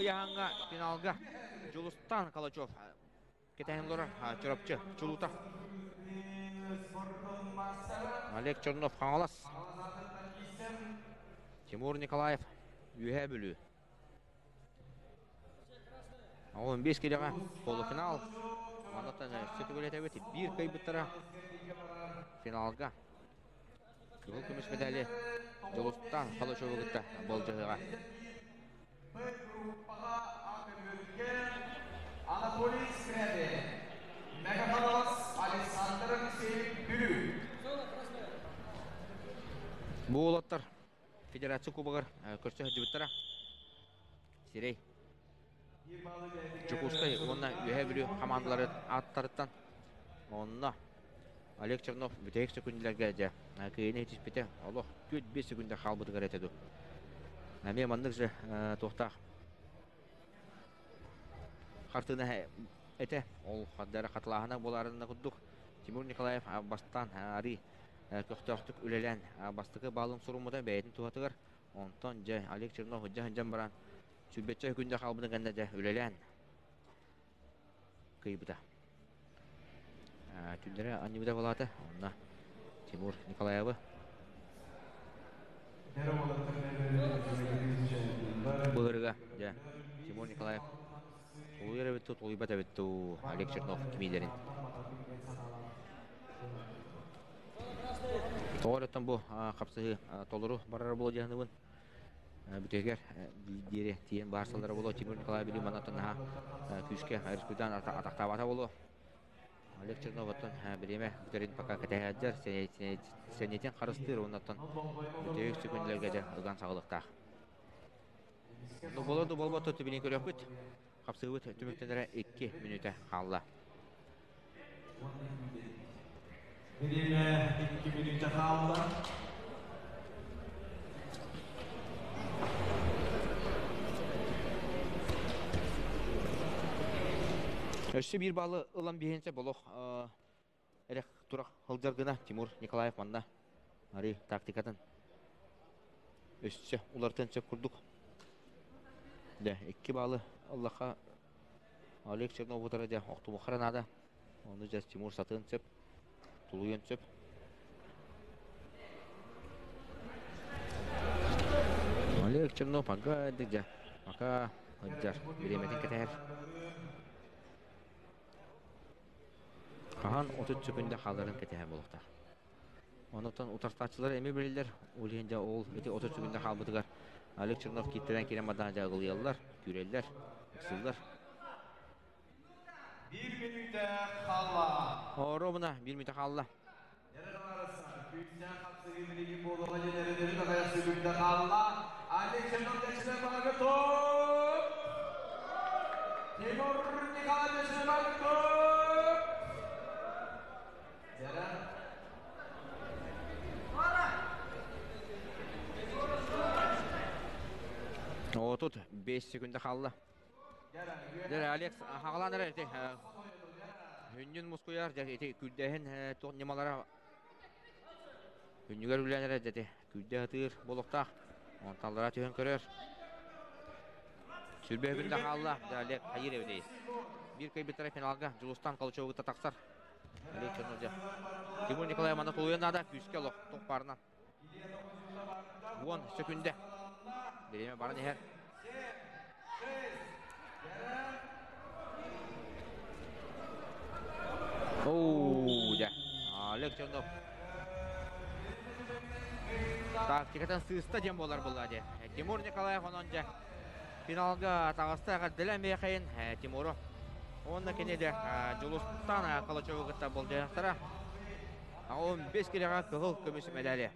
ыйааһыҥҥа финалга Дьулустаан Калачев кэтэһэн олорор Чурапчы чулуута. Олег Чернов Хаҥалас. Тимур Николаев Үөһээ Бүлүү. 15 килэҕэ полуфинал. Маннаттан өссө төгүлэтэбит. Биир кыайбыттара финалга кыһыл көмүс медали Дьулустаан Холочеву кытта болдьоһуоҕа. Группаҕа Анатолий Скрябин, Мегаполос Александр Алексеев Бүлүү. Бу уолаттар Федерация Кубогар көрсө сылдьыбыттара. Сирэй Дьокуускай уонна Үөһээ Бүлүү хамаандаларын ааттарыттан онно Олег Чернов бүтэһик сөкүндэлэргэ дьэ кыайыыны ситиспитэ олох 4-5 секунда хаалбытыгар этэ дуу. Эмиэ маннык же туохтаах хартыына этэ. Ол хардара хатылааһына буолаарына курдук Тимур Николаев бастаан арыы көхтөөхтүк үлэлээн бастакы баалын суруммута бэйэтин туһатыгар. Онтон дьэ Олег Чернов дьэ сылдьан баран сүүрбэччэ күндэ хаалбытын кэннэ дьэ үлэлээн кыйбыта. Түннэрэ анньыбыта буолаата. Онно Тимур Николаевы былырыга дьэ Тимур Николаев тулуйар эбит дуу, тулуйбат эбит дуу Олег Чернов кимиилэрин. Тоҕо эрэ бу хапсыһыы толору барар буолуо дьаһаныбын. Бүтэһигэр диэри тиийэн баарсаллара буолуо. Тимур Николаев билим манаттан наһаа күүскэ Республикан атахтаабата буолуо. Олег Чернов оттон бириэмэ бүтэрин пока кэтэһээддэр сэниэтин харыстыыр уоннаттан бүтэһик сөкүндэлэргэ дьэ ыган саҕалыктаах. Ну боло ду болбото түбүнү көрөхпүт. Хапсыыбыт түмүктэнэрэ 2 мүнүүтэ хаалла. Бириэмэ 2 мүнүүтэ хаалла. Өссө биир баалы ылан биһинсэ болох эрэх турах сылдьар гына Тимур Николаев манна арыы тактикатын өссө уларытан сөп курдук. Дэ икки баалы ыллахха Олег Чернов утары дьэ охтубуххара наада. Ону дьэ Тимур сатыан сөп, тулуйуон сөп. Олег Чернов ага дьэ пока сылдьар бириэмэтин кэтэһэр. Хаһан 30 сөкүндэ хааларын кэтэһэр буолуохтаах. Онтон утарсааччылар эмиэ билэллэр. Ол иһин дьэ ол ити 30 сөкүндэ хаалбытыгар Олег Чернов кииртэрэн киирэн бардаҕына дьэ ыгылыйаллар, күүрэллэр, ыксыыллар. Биир мүнүүтэ хаалла. Оруобуна биир мүнүүтэ хаалла. Күүстээх хапсыһыы билигин буолуоҕа диэн эрэнэбит аҕыйах сөкүндэ хаалла. Олег Чернов дэччилэр барыга топ! Тимур Николаевич топ! 35 секунда хаалла. Дьэ, Алекс хаҕалаан эрэр ити хүннүн мускуйар дьэ ити күрдэһин туох ньымалара күннүгэр үлээн эрэр дьэ ити күрдэ сатыыр буолуохтаах. Онтон аллара түһэн көрөр. Сүрбэ күндэ хаалла. Дьэ, Олег хайыыр эбитий? Биир кыайбыттара финалга Дьулустан Калычеву кытта тахсар. Олег Чернов дьэ. Тимур Николаев манна тулуйан наада. Күүскэ олох туох баарынан. 10 сөкүндэ. Бириэмэ баран иһэр. Оу, дьэ. Олег Чернов. Тактикатын сыыста диэн буолар буолла дьэ. Тимур Николаев онон дьэ финалга таҕыста эҕэрдэлээн биэхэйин Тимуру. Уонна кини дьэ Дьулустан Калачеву кытта болдьоһуохтара. 15 килэҕэ кыһыл көмүс медали.